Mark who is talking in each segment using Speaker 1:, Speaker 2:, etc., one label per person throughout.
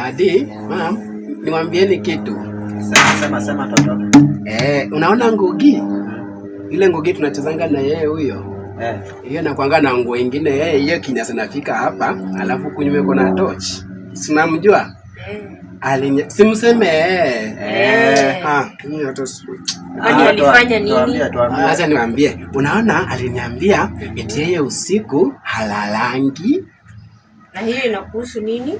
Speaker 1: Daddy, mum, niwaambieni kitu.
Speaker 2: Sema sema sema toto.
Speaker 1: Eh, unaona Ngugi? Ile Ngugi tunachezanga na yeye huyo.
Speaker 2: Eh.
Speaker 1: Hiyo nakwanga na nguo ingine yeye, hiyo kinyasa nafika hapa, alafu kunyume kuna torch. Sinamjua? Alinya simseme eh.
Speaker 3: Eh.
Speaker 1: Ah, mimi hata
Speaker 3: Kwani
Speaker 2: Ah,
Speaker 3: alifanya nini?
Speaker 2: Tuambie, tuambie.
Speaker 1: Acha niwaambie. Unaona, aliniambia eti yeye usiku halalangi.
Speaker 3: Na hiyo inakuhusu nini?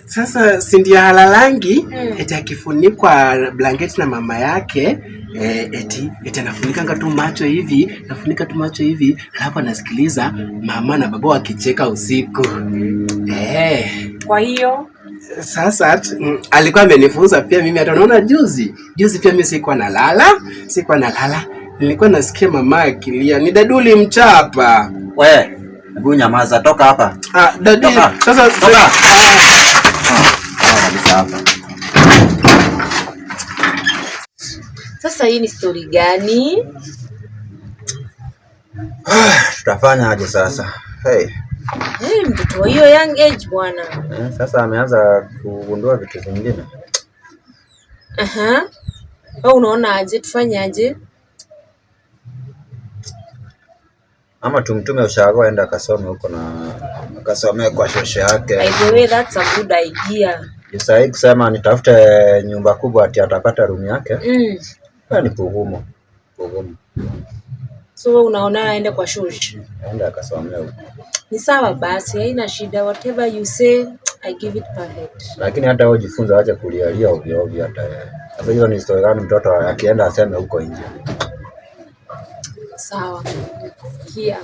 Speaker 1: Sasa si ndio halalangi? Eti akifunikwa blanketi na mama yake, eti anafunikanga tu macho hivi, anafunika tu macho hivi, alafu anasikiliza mama na baba wakicheka usiku.
Speaker 3: Kwa hiyo
Speaker 1: Sasa alikuwa amenifunza pia mimi, hata unaona juzi juzi pia mimi sikuwa nalala, nilikuwa nasikia mama akilia, ni daduli mchapa.
Speaker 2: We, hebu nyamaza, toka hapa.
Speaker 1: Ah, daddy,
Speaker 2: Toka.
Speaker 1: sasa
Speaker 2: Toka. Toka kabisa hapa.
Speaker 3: Sasa hii ni story gani?
Speaker 2: Tutafanya aje sasa? Hey.
Speaker 3: Hey, mtoto wa hiyo young age bwana.
Speaker 2: Sasa ameanza kugundua vitu zingine.
Speaker 3: Aha. Wewe unaona aje? Tufanye aje?
Speaker 2: Ama tumtume ushago aende akasome huko na akasome kwa shosho yake.
Speaker 3: By the way, that's a good idea.
Speaker 2: Sahii kusema nitafute nyumba kubwa ati atapata room yake. Ni kugumu. Kugumu.
Speaker 3: So wewe unaona aende kwa shosh?
Speaker 2: Aende akasomea huko.
Speaker 3: Ni sawa basi, haina shida. Whatever you say, I give it perfect.
Speaker 2: Lakini hata wewe jifunze, acha kulialia ovyo ovyo hata yeye. Sasa hiyo ni story gani mtoto akienda aseme huko nje?
Speaker 3: Sawa. Nimekusikia.